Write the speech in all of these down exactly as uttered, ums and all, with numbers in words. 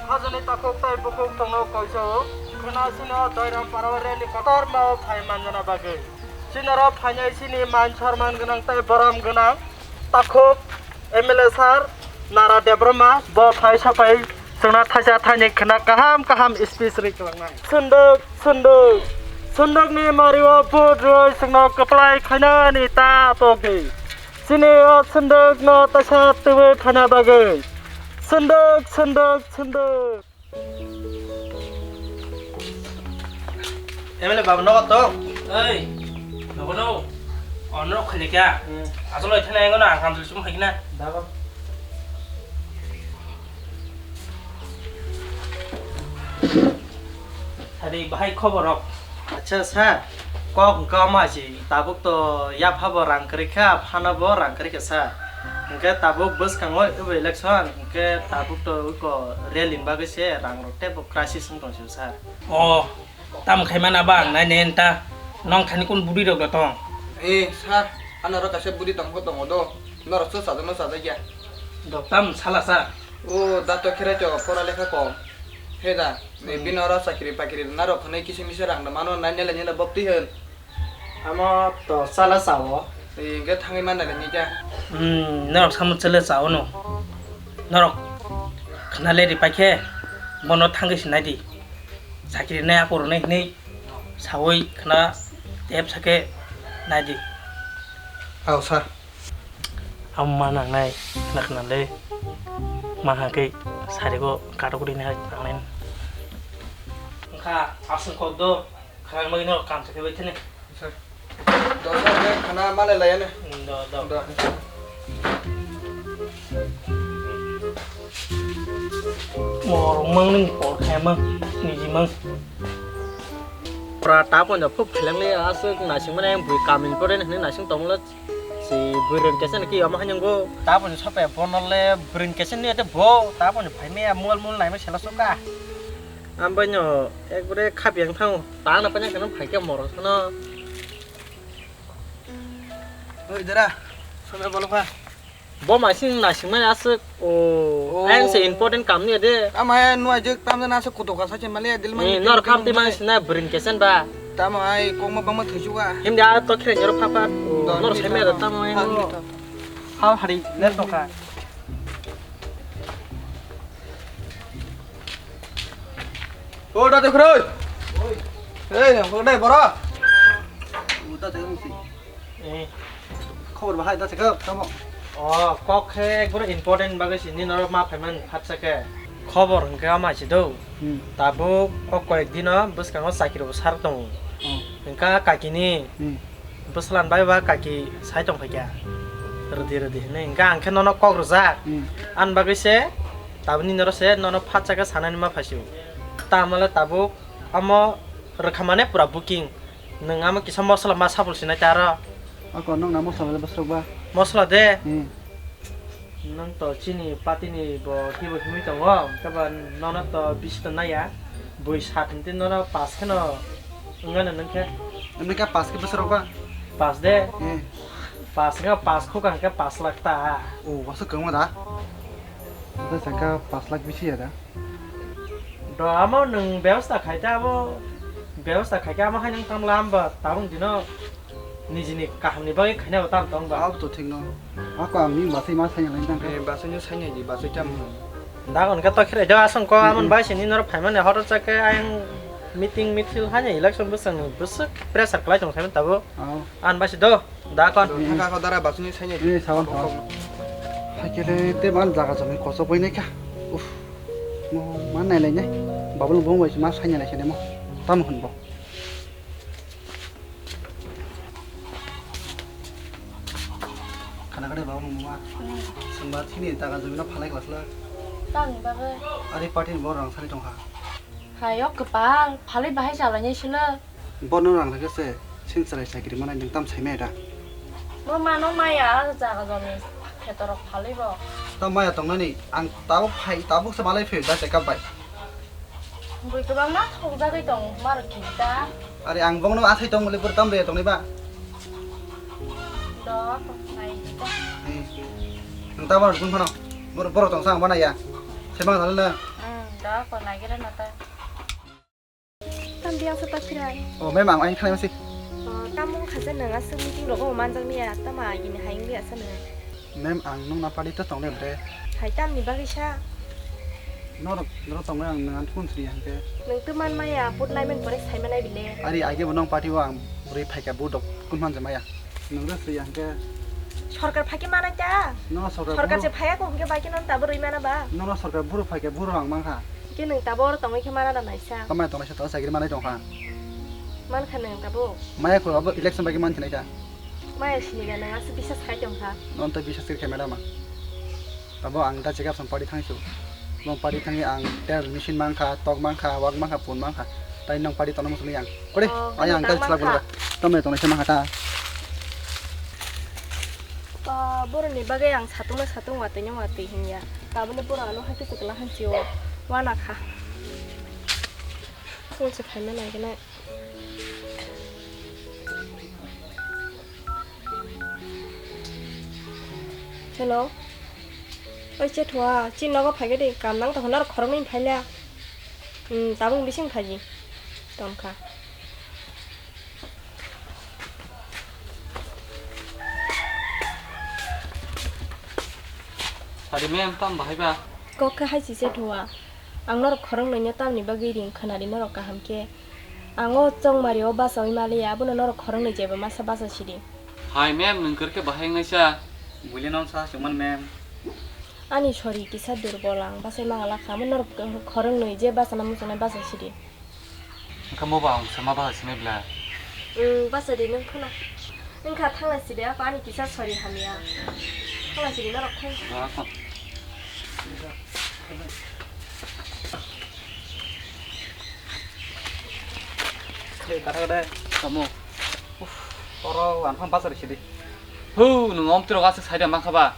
Hajani takhuk tei bukhuk tongno koiso, khwna chini o Doiram para o rally kotorma o phai manjana bagwi. Chini oro phainai chini man sorman gwnang tei borom gwnang takhuk M L A sir Nara Debbarma bo phai sapai chwngno thaisa thaini khwna kaham kaham speech rwi kwlangnai. Sunduk, sunduk, sundukni mario vote rwi chwngno kwplai khainani ta tokdi. Chini o sundukno taisa twiwi phaina bagwi. Sunduk, sunduk, sunduk. M L A babu nogo tong? Ei, nogo no. Ono khale kya? Hmm. Asolo ithana engo na, ang kamsul sum hagina. Dago. Sadi, bahai khobor rok? Acha sir, kok wngkha omo hai se, tabuk to yapha bo rang kwrwi kha, phano bo rang kwrwi kha sir. Hwnkhe tabuk bwskango ebo election, hwnkhe tabuk to wiko rally ni bagwi se rang rok teibo crisis wng tong sio sir. O, tamo khai mana ba ang nai ne nta, nong thani kun budi rok da tong? Eh sir, ano ro kaisa budi tong pho tongo do, norok so sajak no sajak ya. Dok tam sala sir. O, da to kherai to pora lekha kom. He da, hmm. Bini oro chakri pakri rwna rok hwnwi kisa misa rang da mano, nai nele nele boptwi hwn. Amo to chala chao. Ee, hwnkhe thangwi man nai nai kha. Hmm, norok samo chwle chao no. Norok khna le ri paikhe bono thangwi se nai di. Chakri nai apo rwnai hwnwi sawi khna tep sake nai di. Ao sir. Amo ma nangnai khna khna le ma hangkhe sarigo katok ri nai nangnai. Wngkha aswk kok do khna bagwi no kam sakhe bai thani. Sir. Do sir, khna ma le laya ne. Do, do. Do. Morok mang nung por khe mang niji mang. Pura tapon da phuk kheleng le aswk naising mane ang bui kamin pore ne naising tonglo. Si bwrwng kesen ki omo haino go. Taboni sope bono le bwrwng kesen ni ete bo, taboni phaime ya mol mol naima sela soka. Ambai no ekbare khapyang thango. Ta na panya kana phaikhe morok sano. Oi dara, sobe bolo pha. Bo masing nasing mani aswk. O, oh. Ayang se important kam ni de. Tamo hai nuai jek tam jana aswk kutuk ka sachi mali dil mani. Nor kham ti mang sina bring kesen ba. Tamo hai kok ma bang ma thuju ka. Him dia to khere nyoro pha pha. Nor seme da tamo hai. Hal hari le to ka. O da de khroi. Ei, ang kok dai bora. Uta de musi. Eh. Khobor bahai da chekap tamo. O, kok khe ekboro important bagwi sini norok ma phaiman phatsa khe. Khobor hwnkhe ama si do. Hmm. Tabuk o koyek dino bwskango chakri bo sar tongo. Hmm. Hwnkha kakini. Hmm. Bwslan bai ba kaki sai tong phaikha. Rwdi rwdi hinwi. Hwnkha ang khe nono kok rwjak. Hmm. Ani bagwi se tabukni noro se nono phatsa khe sanani ma phaisio. Tamale tabuk amo rwkha mane pura booking. Nwng amo kisa mosola ma sapul sinai ta aro. Ako nwng na mosola le bwswk ba? Mosola de. Hmm. Nwng to chini patini bo kibo himwi tongo, khe ba nono to bisi to naiya. Bui sat hinti nono pas kheno wngano nwng khe. Nwng khe pas khe bwswk ba? Pas de. Hmm. Pas khe pas khuka hwnkhe pas lakh ta. O, waso kwma da? Da sangka pas lakh bisi ya da? Do amo nwng bebosta khai ta abo bebosta khai khe amo hai nwng tamo lam ba tabung dino nijini kahamni bagwi khaina bo tam tong ba. Abo to thik no. Ako ang ni basai ma sanya lai tang khe. Eh, basai no sanya di, basai tam. Da kon ka to khire do asong ko amon bai sini nor phaimani hotor chake ayang meeting mithil hanya election bwsang bwswk pressure klai tong sai tabo. Oh. An bai si do. Da kon. Thangka kho dara basuni saini. Ni sawan sawan. Hakele te ban jaga jami koso boi naikha. Uf. Mo man nai lai nai. Babul bong bai ma saini lai sene mo. Tam hon bo. Khana kade babul mo ma. Sumba thini jaga jami na phalai klasla. Tani bagai. Ari party ni bor rang sari tongkha. Hai o kwpal, phalwi bahai chalai nai silo. Bono rang rwkhe se sing chwrai chakri manai nwng tam sai maya da? Bo mano maya jaga joni khetorok phalwi bo. Tam maya tongnani ang tabuk phai tabuk se malai phai da chekap bai. Bui kwbangma thokjagwi tong maro kisa. Are ang bongno athai tong muli bwrwi tam re tongnai ba. Do nai di ta. Nwng ta bono dukun phano. Bor bor tong sang bana ya. Sebang thalena. Hmm. Ako nagira nata. Tam biang sa ta phirai. Oh, ma'am, ang aing thanai masi. Oh, tam mung khaja nang asuk meeting rogo manjak niya, tama gini hayung biya sa nang. Ma'am, ang nung na party to tong le bre. Hai tam ni bagwi sa. Norok, norok tong ang nang an phone sri hangke. Nung tu man maya, put lai men pore sai manai bile. Ari age bo nong party o ang bwrwi phaika budok kun man maya. Nung re sri hangke. Sorkar phaike manai ta. No sorkar Sorkar buru- je phaya ko hingke bai ke non ta bwrwi mana ba. No, no, sorkar buru phaike buru ang mangkha. Ke nwng tabor tongwi khe mana da naisa. Tamai tongnaisa to sagri manai tongkha. Mankha nwng tabuk. Maya ko abo election bai khe mankha naikha. Maya siniga nwng aswk bisas khai tongkha. Nono to bisas khe khe madam. Tabo ang da chekap sam party thangsu. Nong party thangwi ang tel machine mankha, tok mankha, wak mankha, pun mankha. Tai nong party tongna muchungwi ang. Kore, Oh, ayang ang ang tel tang chwlak mankha. Tamai tongnaisa mankha ta. Ba, boroni bagwi ang satung na satung watwi no watwi hinya. Tabukni borok ano hakhe kwchwla hanchi o wana kha. Phone se phaima nai gwnai. Hello. Oi Chethua, chini nogo phaikhe de, kam nang tongkha norok khoroknwi phailya. Hmm, tabuk bising phaidi. Tongkha. Sadi mem tam bahai ba. Kok khe hai si Chethua. Ang norok khoroknwino tamni bagwi ring khwnadi norok kaham khe. Ang o chongmari o bachawi maliya, abono norok khoroknwi jeba masa bacha sidi. Hai mem, nwng kwrwkhe bahai wngnaisa? Buileno sa chwngmani mem. Ani sori kisa durbol, ang bachai mangalakha, amo norok khoroknwi je bachana muchungnai bacha sidi. Wngkha moba ang sama bacha sinai bla. Wng, bacha di nwng khuna. Wngkha thanglai sidi, ako ani kisa sori hamya. Thanglai sidi norok thang. Ba, kon. Hey, kata kata. Kamu. Uf, oro anfang bazar sidi. Hu, nung om tirok aswk saida mankha ba?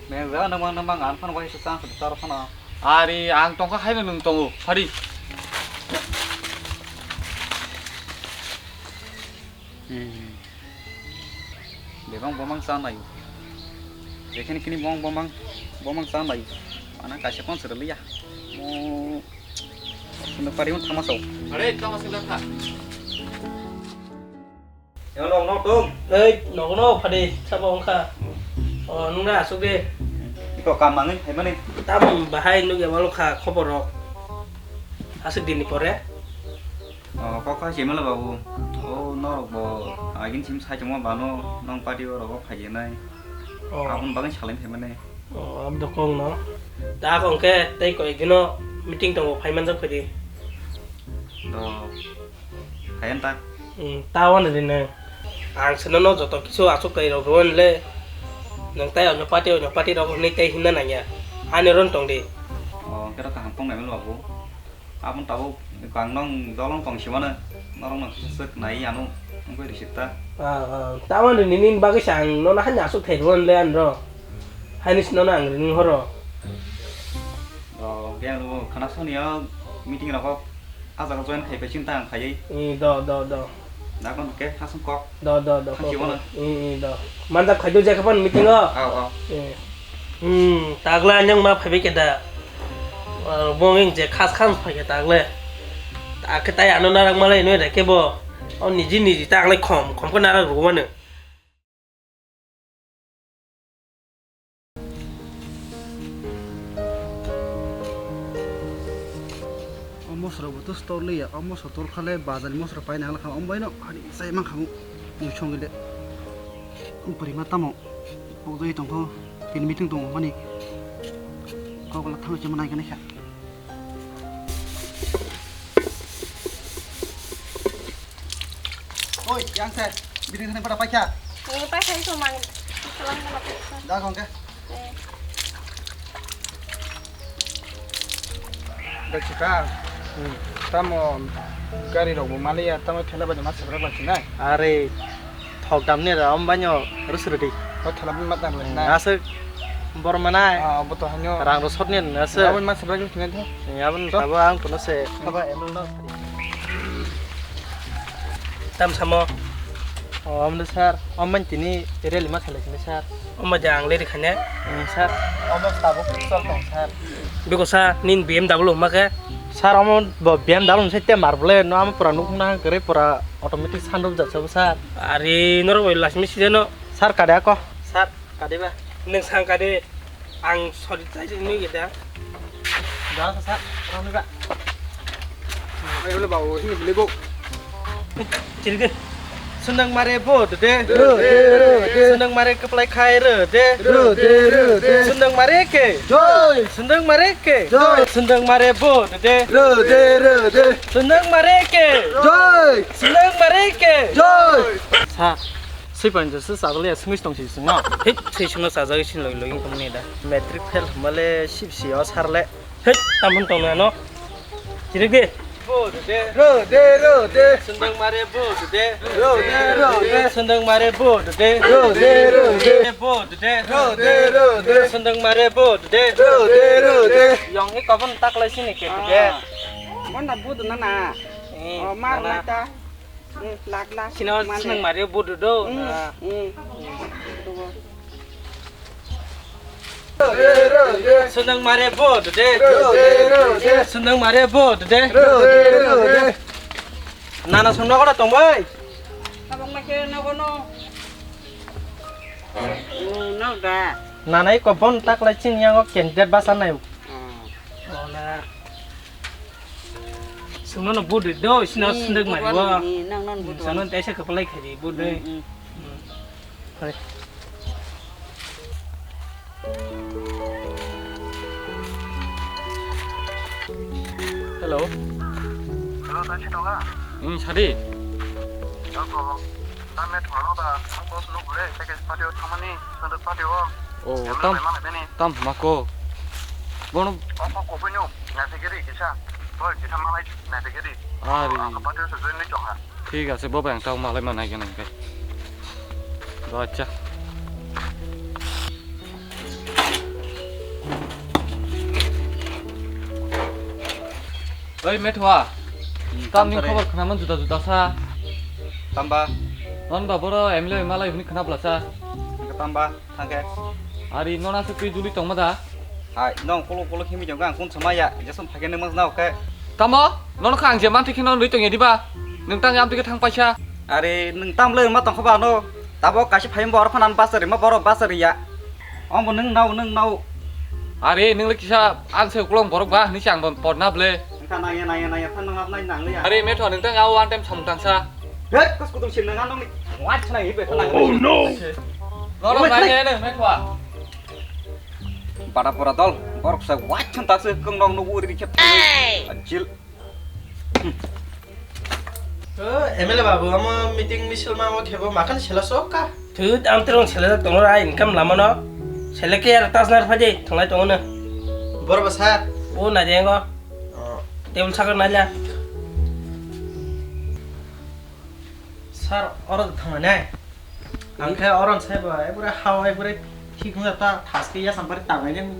Meng ja nang mang nang mang anfang wahai se chang se tar phano. Ari, ang tongkha haino nung tongo. Phari. Hmm. Bebang bomang sa nayo. Jekhene kini bong bomang, bomang sa nayo. Ana kaisa kon sere liya. Mo, sino pari un thama so. Are, thama so lakha. Yo, no, no, tum. Ei, no, no, phade, sabo wngkha. O, nung na asuk de. Iko kam mangwi, hai mani. Tam bahai nugya malo kha, khobor rok. Asuk dini pore. O, kok khai se mala babu. O, norok bo agin sim sai tongma bano nong party o rogo phaiye nai. O. Aboni bagwi salai phaimani. O, abdo kong no. Da kong khe tei koi dino meeting tongo phai manjak phai di. Do. Khayan ta. Hmm, ta wan di nang. Ang seno no joto kisu asuk kai rok wan le. Nang tai onyo party onyo party rok ni tai hinna nangya. Ani ron tong di. O, kero kaham tong nai melo babu. Aboni tabuk ang nong dolong tong simano, norok no kisa swk nai ano, wngkhe receipt ta. Ah, ah. Tamoni nini bagwi se ang nono hani aswk thai rw le ani ro. Hani se nono ang ring horo. Oh, khe ano khana soni o meeting rogo ah jaga join khai pai chini ta ang khaiwi. Eh, do, do, do. Dakon ke hasung kok. Do, do, do, Thangsi kok, wano. Kok. Eh, eh, do. Manjak khai do je kapan meeting o. Aw, aw. Eh. Hmm, tagle anyang ma phaibai khe da. Ah, bonging je khas kham phai khe tagle. Akhe tai ano narak malai noi reke bo. O niji niji tagle khom, khom khe narak rwmano. O mosra bo to store liya, o mosra tor khale bazar ni mosra paina hala kha, o baino hari sai man khamu mui songile. Ang pori ma tamo, pokjai tongkho, pin meeting tongo mani. Kok la thang se manai kane kha. Oi, yang se, bini thani pada paikha. Eh, paikha itu mang, salam kalau paikha. Da kong ke. Eh. Dek sika. Hmm. Tamo gari rok bo maliya, tamo thela bai ma sebra ba sinai. Are, thok dam ni ra, om banyo, rus rudi. O thela bai ma tang lai sinai. Aswk bor manai. Ah, bo to hanyo. Rang ro sot ni aswk. Abo ma sebra sinai de. Abon sabo ang kono se. Abo emang no. Tam samo. O, amle sir, amman tini rally ma khalai sini sir. Omo ja ang leri khane. Hmm, sir. Omo tabuk chol tong sir. Biko sa nin B M W huma khe. Sir, omo bo B M W se te mar bole no, amo pura nuk na kare pura automatic sunroof jat sabo sir. Are norok bai lasmi sijeno. Sir, kade ako? Sir, kade ba? Neng sang kade. Ang sori chai ri nui geda. Dal sa sa, rong ni ba. Ai, ulo ba, o, hi, beli bo. Chiri de. Sundang mare bo de. Ro de, ro de. Sundang mare keplai khai ro de. Ro de, ro de. Sundang mare ke. Joi. Sundang mare ke. Joi. Sundang mare bo de. Ro de, ro de. Sundang mare ke. Joi. Sundang mare ke. Joi. Sa. Sui panjo se sajak ya sungwi tong si sungno. Hei, sui sungno sajak si loi loi tong ni da. Matric fail male sip si o sar le. Hei, tamon tong na no. Chirik de. Bo de. Ro de, ro de. Sundang mare bo de. Ro de, ro de. Sundang mare bo de. Ro de, ro de. Bo de. Ro de, ro de. Sundang mare bo de. Ro de, ro de. Yong ni kabon tak lai sini ke de. Mon da bu na na. Eh, o mar na. Lai ta. Hmm, lak, lak. Sino mane. Sundang mare bo de do. Hmm, na. Hmm. Sundang mare bo de. Sundang mare bo de. Nana songno kora tong bai. Abang ma khe na kono. Hmm, no da. Nana iko bon tak lai chini yango candidate basa nai. Hmm. Oh, na. Sungno no budui do, sino sindek mari wa. Nang non budui. Sungno tesa kapalai khari budui. Hmm, hmm. Hmm. Hai. Hello. Hello, ta chito ga? Hmm, sadi. Ako, ta met hono da, ako sunu gure, seke patio thamani, sunu patio. Oh, tam, tam mako. Bono. Oko kopinyo, naisegiri kisa. Boi kisa malai naisegiri. Ari. Ang kapatio se join ni chokha. Thik ase, bo bai ang tau malai manai gana hingke. Do acha. Oi, Methua. Hmm, tam ni khobor khnaman juda juda sa. Tamba. Non ba boro M L A malai huni khna bla sa. Tamba. Thangkhe. Ari nona se twi juli tongma da? Hai, nong kolo kolo khimi jong ang kun sama ya, jason phage nang mas nao khe. Tamo? Nono kha ang je mantwi khe nono rwi tongya diba? Nwng tang amtwi khe thang paisa. Are nwng tam le ma tong kha ba no? Tabo kaisa phai bo or phanan basari ma boro basari ya. Ombo nwng nao nwng nao. Are nwng le kisa ang se uklong borok ba hwnwi se ang bo porna ble. Wngkha nangya nangya nangya than nang nai nang le ya. Are metho nwng tang ya one time samung tangsa. He, kus kutung sin nang nong ni. Wat nang ibe than nang. Oh no. Nono nai ne metho. Bada pora dol, borok sa wat than ta se kong nong no uri khe. Ajil. O, M L A babu, amo meeting misil ma o khebo makan sela sok ka? Thut, am terong sela sok tongo, ai income lama no. Sela ke yar tas nar phaje, thanglai tongo no. Boro ba sir? O, na jengo. O. Table sakar na ja. Sir, oro thanglai nai. Ang khe oron sai ba, ekbare hao, ekbare thik wngya ta, thas khe yasam pari tangnai nang.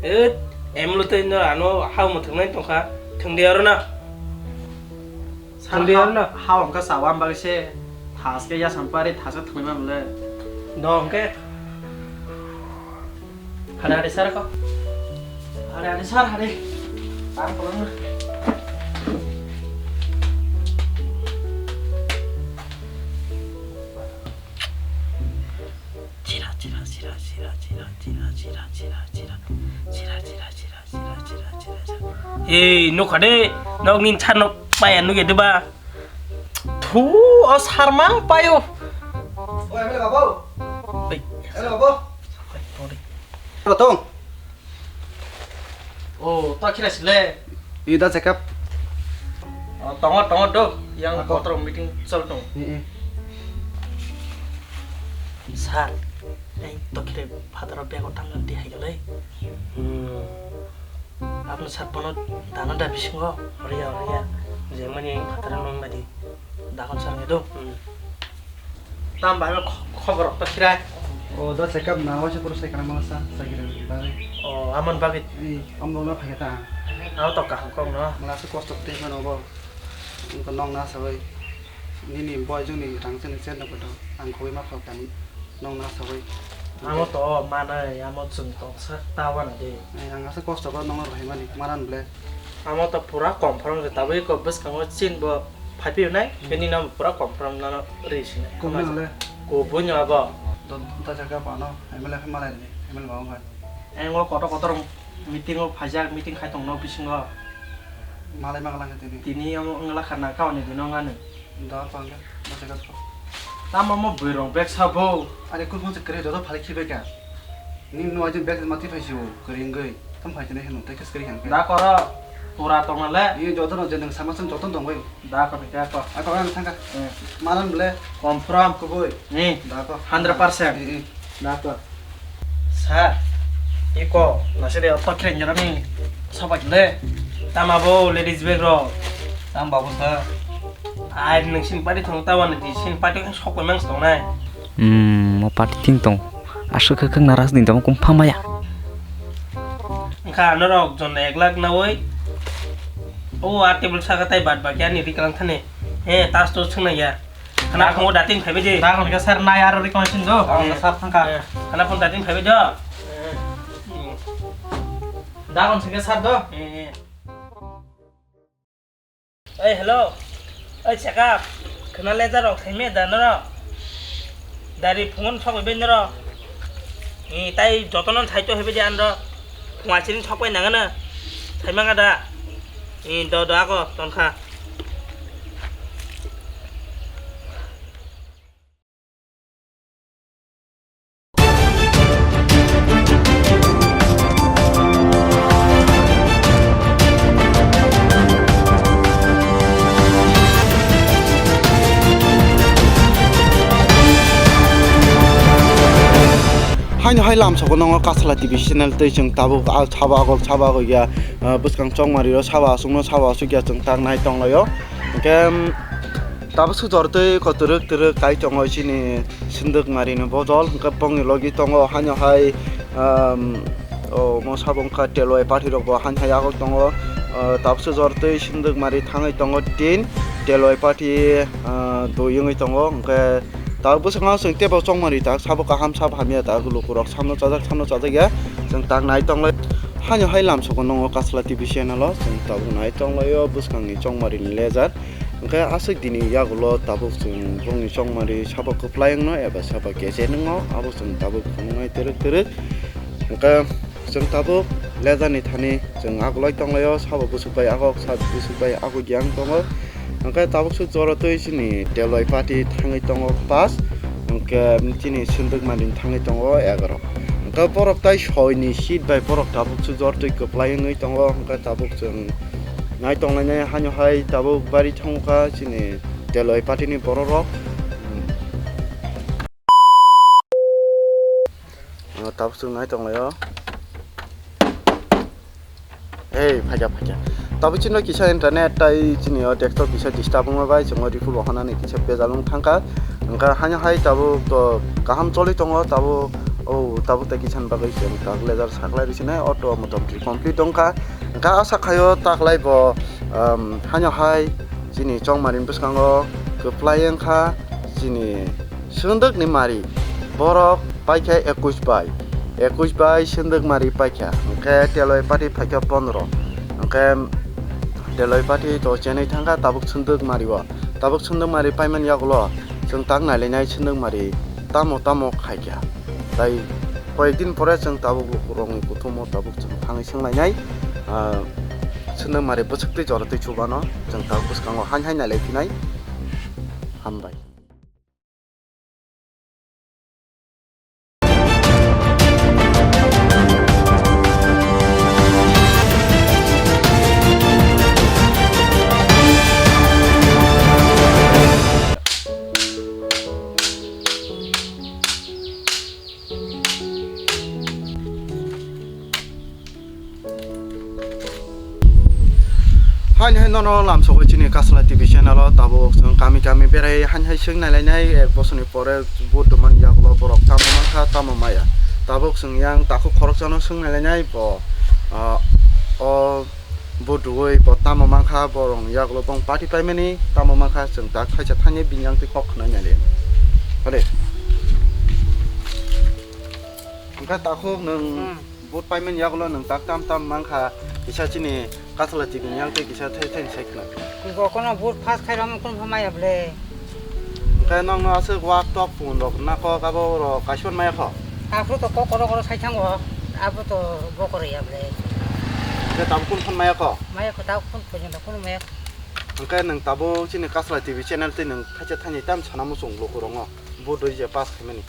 Eh, M L A tei no ano hao mwthang nai tongkha, thwng de aro na. Thwng de aro na. Hao wngkha sawa, am bagwi se thas khe yasam pari thas khe thwngwi ma bwle. No hwnkhe. Hade hade sar ko. Hade hade sar hade. Tam kolong. Chira chira chira chira chira chira chira chira chira chira chira chira chira chira chira chira. Ei, nokha de, nok nin char nok paya nuge de ba. Thu, o sarmang payo. O, M L A babu. Ei. M L A babu. Rotong. O, to khira sile. Ida check up. O, tongo, tongo do. Yang kotor meeting chol tong. Eh, eh. Sir, ei to khira phataro bego tang di hai gale. Hmm. Aboni sat bono dana da bisingo horiya horiya jemani phataro nung nadi dakon sarngi do. Hmm. Tam bai kho-, khobor rok to khirai. O da check up na waisa puro sai kana mala sa sai gira bai. O amon bagwi. I amno na phai ta. Aw to kaham kok no. Mala sa kosto te mano bo. Ko nong na sabai. Nini boy joni rang chini chen da koto. Ang khogwi ma khok tam nong na sawi. Amo to manai, amo chwng tong sak ta wana de. Ai, ang asa kosto ko nong rohimani manan ble. Amo to pura confirm se tabwi ko bwskango chin bo phaipi nai. Hmm. Bini no pura confirm no ri sini. Kubuni hole? Kubuni abo. Do, do jaga pano, M L A khe malai ni, M L A ba wngkha. Engo kotor kotor meeting o phaijak, meeting khai tong no bisingo. Malai ma gala khe tini. Tini amo wngla kha na kauni dino ngani. Da pangga, da jaga ko. Tamo mo bwrong bag sabo. Ani kun phone se kre joto phali khibai ka. Ni no ajin bag ma ti phai siwo, kring goi. Tam phai tene heno, te kes kri hang. Da koro, pura tong le. Ni joto no jeneng sama sam joto dong goi. Da ko ni ka ko. Ako ang thangka. Eh. Maran ble. Confirm. Kubui. Ni. Da ko. Hundred percent. Eh, eh. Da ko. Sir, iko, nasi de otok kren jara ni. Sobat le. Tama bo ladies bag ro. Tam babu sir. Ai nung sin party thong ta wan di sin party sok mang song nai. Hmm, mo party ting tong. Aswk khe khwng naras ni dam kum phamaya. Engkha norok jon ek lakh nawi. O a table saka tai bad baki ani ri kalang thani. He tas to sung nai ya. Khana phungo datin phaibai de. Da hon khe sir nai aro recommendation do. Eh. Sir thangka. Eh, khana phung datin phaibai do. Eh. Da hon khe sir do. Eh, eh. Oi, hello. Oi, Chekap. Khana lejar rok thaime da noro. Dari phungon sok bai noro. Ni tai jotono thai to hebe de anro. Phunga chini sok bai nangana. Thaimanga da. Ni do do ako tonkha. Haino hai lamsoko nongo Kasla T V channel tei chwng tabuk a sabo agok sabo agok ya, ah, bwskang chongmari o sabo aswkno sabo aswk ya chwng tak nai tonglaio. Hwnkhe, um, tabuk sujor twi kho twrwk twrwk kai tongo chini Sindwkmari ni bojol, hwnkhe bongni logi tongo, haino hai, um, o, mo sabo wngkha Teluai party rok bo haino hai agok tongo, uh, tabuk sujor twi Sindwkmari thangwi tongo tin, Teluai party, uh, dui wngwi tongo, hwnkhe tabuk bwskango chwng teibo chongmani tak sabo kaham sabo hamya tak lukurok samno chajak samno chajak ya, chwng tak nai tonglai. Haino hai lamsoko nongo Kasla T V channel o, chwng tabuk nai tonglaio bwskangni chongmari ni lejar. Hwnkhe aswk dini yagulo tabuk chwng bongni chongmari sabo kwplai wngno eba sabo keche nwngo, abo chwng tabuk phunuknai twrwk twrwk. Hwnkhe chwng tabuk lejarni thani chwng agulai tonglaio, sabo bwswk bai agok, sabo bwswk bai aguk yang tongo. Hwnkhe tabuk swk jora twi chini Teluai party thangwi tongo pass, hwnkhe chini Sindwkmari thangwi tongo egaroh. Hwnkhe borok tai soini seat bai borok tabuk swk jor twi kwplai wngwi tongo, hwnkhe tabuk chwng nai tonglainai haino hai tabuk bari thangkha chini Teluai party ni borok rok. Tabuk chwng nai tonglaio. Ei, phaikha, phaikha. Tabuk chini kisa internet tai chini o desktop kisa disturb wngma bai chwng o repo bo honani kisa bejal wng thangkha. Hwnkha haino hai tabuk to kaham choli tongo tabuk. O tabuk tai kisa ni bagwi chwng tabuk lejar saklai rw sinai auto motamoti complete wngkha. Hwnkha asa khaio taklai bo, um, haino hai chini chongmari bwskango kwplai wngkha chini Sundukni mari, borok paikha ekush bai, ekush bai Sunduk mari paikha, hwnkhe Teluai party phaikha pondro, hwnkhe Teluai party to chenwi thangkha tabuk Sunduk mari o, tabuk Sunduk mari paimani yagulo chwng tak nailainai Sunduk mari tamo tamo khaikha, tai koyek din pore chwng tabuk lukurokni kuthumo tabuk chwng thangwi swnglainai, ah, Sunduk mari bwswk twi jora twi chubano chwng tabuk bwskango hain hain nailai phinai, hambai. Haini hai nono lamsogwi chini Kasla T V channel o tabuk chwng kami kami berai haini hai swng nailainai ek bosorni pore vote man yagulo borok tamo mankha tamo maya. Tabuk chwng yang takhuk khoroksano swng nailainai bo, ah, o Bo duwi bo tamo mankha, borok yagulo bong party paimani tamo mankha, chwng tak thaisa thani bini yang twi kok khwnai nai le. Hore. Hwnkhe takhuk nwng Hmm. vote paimani yagulo nwng tak tam tam mankha, kisa chini Kasla T V ni yang twi kisa thai thai sai khna. Go kono vote pass khai ramo kun phamaya ble. Hwnkhe nokno aswk wak tok pun rok na kok abo rok kaisa maya kho. Aphuru to kok koro koro sai thango, abo to bo koro ya ble. Hwnkhe tabuk kun phon maya kho? Maya kho, tabuk kun phon da kun maya kho. Hwnkhe nwng tabuk chini Kasla T V channel twi nwng thaisa thani tam sana muchung lukurongo vote rwi je pass khaimani.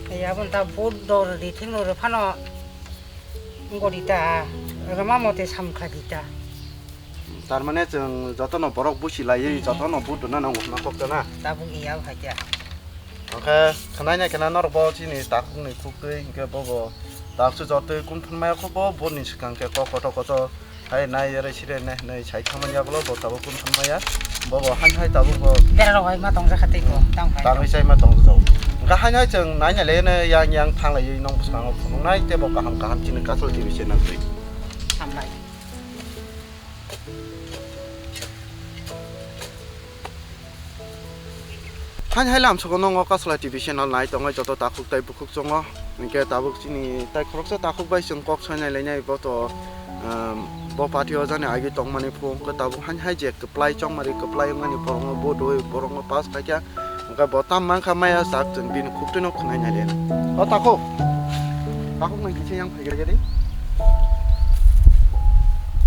Ai abo ta vote dor di thing ro phano gori ta, rama mote sam kha di ta. Tar mane chwng jotono borok busi laiwi jotono vote rwna nango hwnna kok ta na. Tabuk iya hai kya. Hwnkhe khwnai nai khwna norok bo chini takhukni khuktwi hwnkhe bobo taksu jotwi kun phunmaya kho bo boni swkang khe kok kotor kotor hai nai ere sire nai hinwi sai thangmani yagulo bo tabuk kun phunmaya bobo hai hai tabuk bo Bera rok hai ma tongjakha tei bo tang phai. Tangwi chai ma tong jao. Hwnkhe hai hai chwng nai nai le yang yang thanglaiwi nong bwskango phunuknai tei bo kaham kaham chini Kasla T V se nangtwi. Hambai. Haini hai lamsoko nongo Kasla T V channel nai tongo joto takhuk tai bukhuk chongo. Hwnkhe tabuk chini tai khoroksa takhuk bai chwng kok soinai lainai bo to, um, bo party o jani agi tongmani phung khe tabuk haini hai je kwplai chongmari kwplai wngmani borokno bo doi borokno pass khaikha. Hwnkhe bo tam mankha maya sak chwng bini khuktwino khwnai nai le. O takhuk. Takhuk nang kisa yang phaigrega di.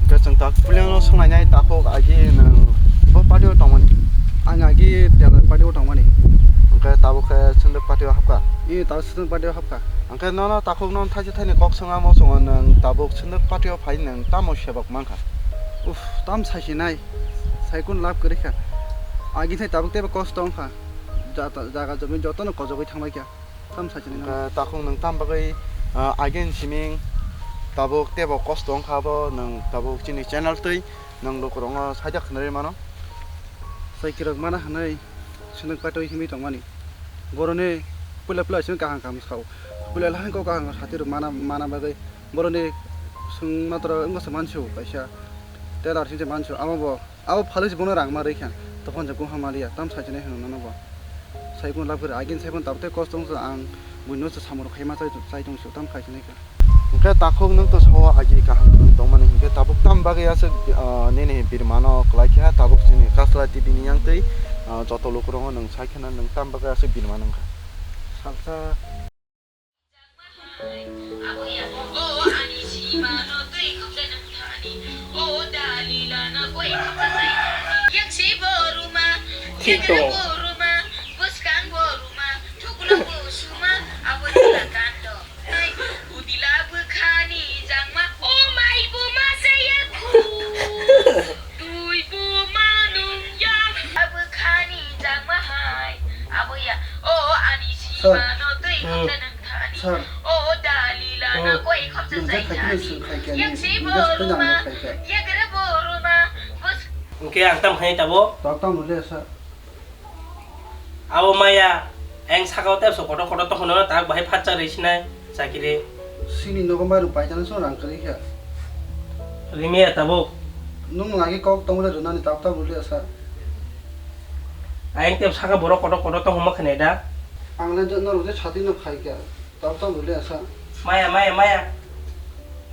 Hwnkhe chwng takhuk puilano swnglainai takhuk agi nwng bo party o tongmani. Ang agi Delai party o tongmani. Hwnkhe tabuk khe Sunduk party o hapkha? I tabuk Sunduk party o hapkha. Hwnkhe nono takhuk nono thaisa thaini kok swngamo chwngo nwng tabuk Sunduk party o phai nwng tamo sebok mankha? Uff, tam saisinai. Saikun lab kwrwikha. Agi thai tabuk teibo kosto wngkha. Jata-, jaga jomi jotono kojogwi thangbaikha. Tam saichini nang. Hwnkhe takhuk nwng tam bagwi, ah, again siming tabuk teibo kosto wngkha abo nwng tabuk chini channel twi nwng lukurokno sajak khwnarwi mano. Saikirok mana hwnwi Sunduk party o himwi tongmani. Boroni puila puila simi kaham kaham sao. Puila lahai kok kaham sati rok mana, mana bagwi boroni swng matro wngkha se mansio kaisa teller sing se mansio amo bo. Abo phalwi se bono rang ma rwkha, tokon se kung hamaliya, tam saichini hwnwi nono bo. Saikung lab kwrwi, agin saikung tabuk tei kosto wngkha ang buino se samung rok khaima chai, chai tong sio, tam khai sinai kha. Hwnkhe takhuk nwng to sao agi kaham wngwi tongmani, hwnkhe tabuk tam bagwi aswk, ah, nini birmano kwlai kha, tabuk chini Kasla T V ni yang twi, ah, joto lukurokno nwng sai kheno nwng tam bagwi aswk birma nang kha. Salsa. Tito. Udila bwkhani jangma, o mai bo ma saya khu. Twi bo ma nung ya. Bwkhani jangma hai. Abo ya, o ani sima no twi khopsa nang thani. Sir. O dalila no koi khopsa sai thani. Yang si bo ruma. Ya gara bo ruma. Bus. Hwnkhe ang tam khai tabo. Tok tam le sir. Abo maya, ang saka o tepso kotor kotor tongkha no, tak bahai phatsa rwi sinai, chakiri. Sini nogo mairum paitani song rang kwrwi kha. Rimi ya tabuk. Nung lagi kok tongmani rwnani tab tab rwli asa. Ayang tep saka borok kotor kotor tongma khanai da. Ang le norok je sati no khai kha. Tabuk tabuk le asa. Maya, maya, maya.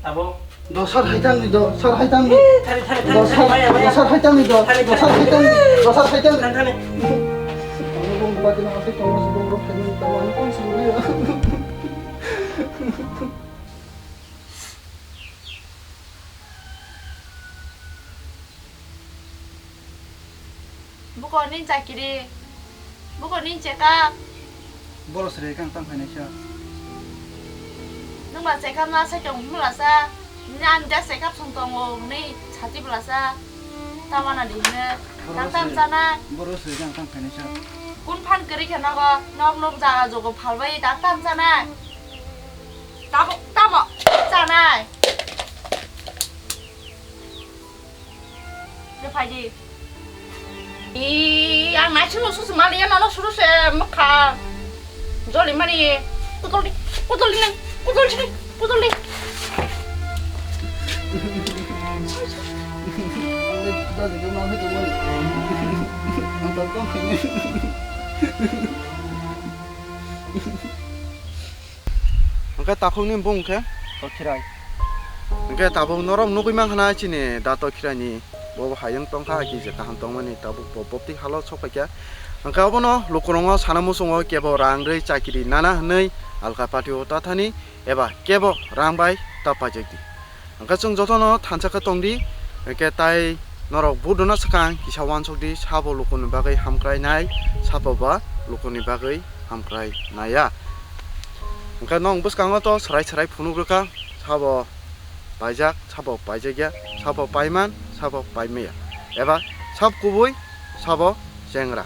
Abo. Do sar hai tang ni do, sar hai tang ni. Eh, thani, thani, thani, Do sar, thani, maya, maya. Do sar hai tang ni do, Thani, do sar hai tang ni, thani. Do sar hai tang ni. Thani, thani. Ano bong bati na asai tong mas bong rok thani ni tabo ano kong suri ya. Buko ni chakiri, buko ni cheka. Boro sri kang tang phainai kha. Nung ba cheka ma sai tong mula sa. Ni am ja cheka song tongo ni chati bula sa. Tamana di ne. Boro Daktam sri, sana. Boro sri kang tang phainai kha. Kun phan kari kha nogo. Nok nok jaga jogo phalbai daktam sana. Tabok tamo sana. Le phaidi. Ee, ang nai suru suru mali ya nono suru se mokha. Joli mani. Putol di, putol di nang, putol di, putol di. Ang le jajagwi ma phaitongmani. Ang tabuk tong khainai. Hwnkhe takhukni bung khe? Tokhirai. Hwnkhe tabuk norok nugwi mankha na chini da Tokhirai ni bo bo hayung tongkha, kisa kaham tongmani, tabuk bo bopti halo sokphaikha. Hwnkhe obono lukurokno sana muchungo kebo rang rwi chakiri nana hwnwi alka party o tathani eba kebo rang bai ta paijakdi. Hwnkhe chwng jotono thansa khe tongdi, hwnkhe tai norok vote rwna swkang kisa uansukdi, sabo lukuni bagwi hamkrainai, sabo ba lukuni bagwi hamkrainaiya. Hwnkhe nwng bwskango to swrai swrai phunuk rwkha, sabo paijak, sabo paijakya, sabo paiman, sabo paimaya, eba sab kubui, sabo chengra.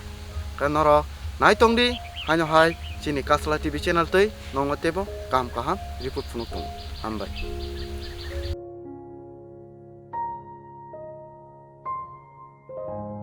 Hwnkhe norok nai tongdi, haino hai chini Kasla T V channel twi nwngno teibo kaham kaham report phunuk tongo. Hambai.